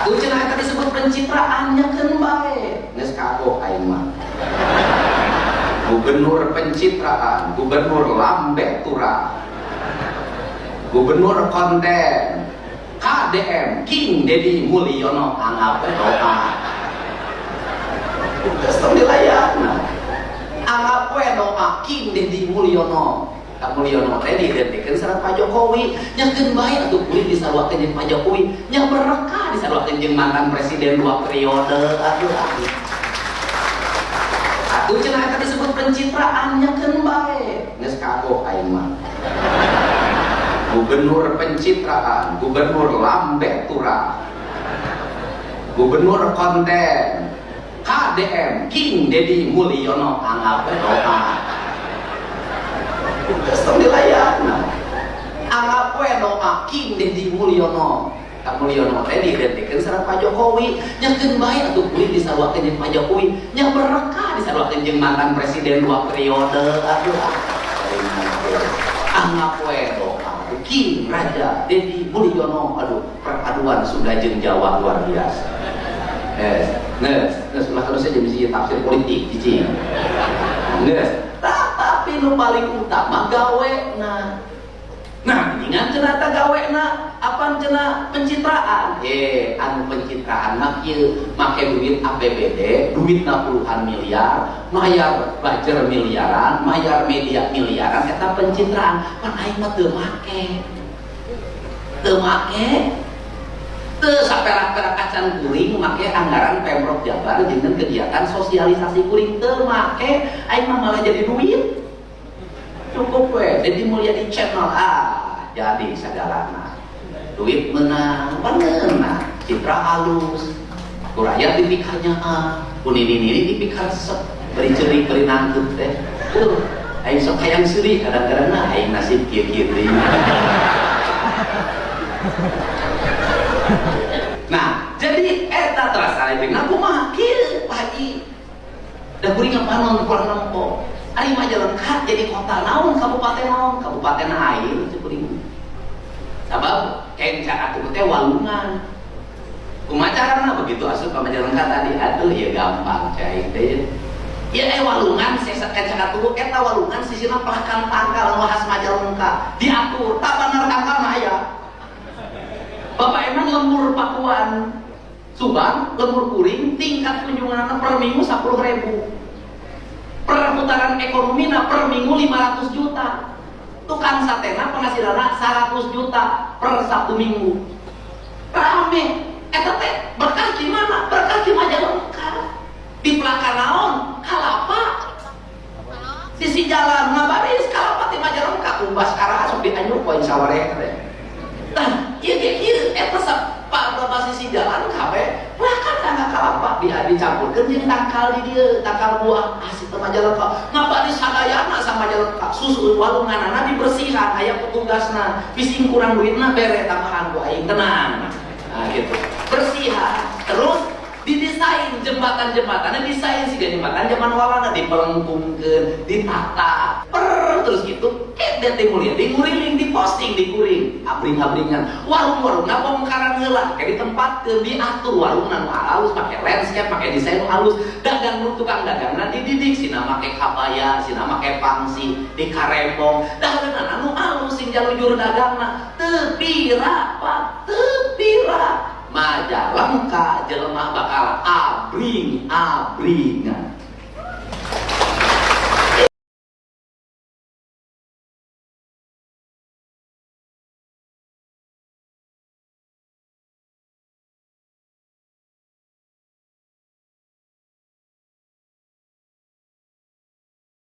Atuh cenah eta disebut pencitraan nya keun bae. Geus kagok aing mah. Gubernur pencitraan, gubernur lambe turah, gubernur konten, KDM King Deddy Mulyono anggap doa. Geus tong dilayana. Anggap we doa King Deddy Mulyono. Kak Mulyono teh diidentikeun sareng Pak Jokowi, nya keun bae atuh kuring disaruakeun jeung Pak Jokowi, nya berkah disaruakeun jeung mantan presiden 2 periode. Aduh aduh. Atuh cenah eta disebut pencitraan nya keun bae. Geus kagok aing mah. Gubernur pencitraan, gubernur lambe turah, gubernur konten, KDM King Deddy Mulyono anggap doa. Geus tong dilayana. Anggap we doa King Deddy Mulyono. Kak Mulyono teh diidentikeun sareng Pak Jokowi, nya keun bae atuh kuring disaruakeun jeung Pak Jokowi, nya berkah disaruakeun jeung mantan presiden 2 periode. Aduh anggap we doa King Raja Deddy Mulyono. Aduh, perpaduan Sunda jeung Jawa luar biasa. Nes, ulah terus aja mesti tafsir politik cicing. Nes, tapi nu paling utama gawe na. Nah, ingat cenah ta gawe na, apaan cenah pencitraan? Anu pencitraan mah kieu, make duit APBD, duitna puluhan miliar, mayar bajer miliaran, mayar media miliaran, eta pencitraan. Pan aing mah teu make. Teu make. Teu saperak-perak acan kuring make anggaran Pemprov Jabar jeung kegiatan sosialisasi kuring teu make, aing mah malah jadi duit. Cukup we, Deddy Mulyadi channel jadi sagalana. Duit menang, bener citra halus. Ku rakyat dipikanya ku nini-nini dipikaresep, beri ceri beri nangkep teh. Tuh, aing sok hayang seuri kadang-kadang nah aing nasib kieu-kieu deui. Nah, jadi eta terasa jeung kumaha kieu Pak Haji. Da kuring panon kurang nempo. Ari Majalengka jadi kota naon, kabupaten naon, kabupaten air cek kuring. Sabab kenca atuh teh walungan. Kumaha carana begitu asup ka Majalengka tadi, aduh ya gampang cai teh. Ya walungan sesa kenca atuh eta walungan sisina pelakan tangkal anu khas Majalengka diatur tak bener tangkal mah aya. Bapak Eman lembur Pakuan Subang, lembur kuring tingkat kunjunganna per minggu 10.000. Perputaran ekonomi na per minggu 500 juta. Tukang satena penghasilanna 100 juta per 1 minggu. Rame. Eta teh berkah di mana? Berkah di Majalengka. Di pelakan naon? Kalapa. Sisi jalan ngabaris kalapa di Majalengka. Ubas kara sok dianyuk poin sawareh teh. Tah, ieu ge kieu eta bapak sisi jalan kabeh pelakan tangga kalapa dicampurkeun jeung tangkal di dieu, tangkal buah asli teh Majalengka. Ngapa di sadayana sama Majalengka susu walunganana dibersihan aya petugasna, bising kurang duitna bere tambahan ku aing tenang. Nah gitu. Bersihan. Terus didesain jembatan-jembatannya desain siga jembatan zaman walanda dipelengkungkeun, ditata. Per terus gitu. Deddy Mulyadi nguriling diposting di kuring, abring-abringan. Warung-warungna bongkaran heula, kayak ditempatkeun diatur warungna nu halus, pakai landscape, pakai desain nu halus. Dagang nu tukang dagangna dididik sina make kabaya, sina make pangsi, di karembong. Daganganna nu halus sing jalujur dagangna. Teu pira, Pak, teu pira. Majalengka jelema bakal abring-abringan.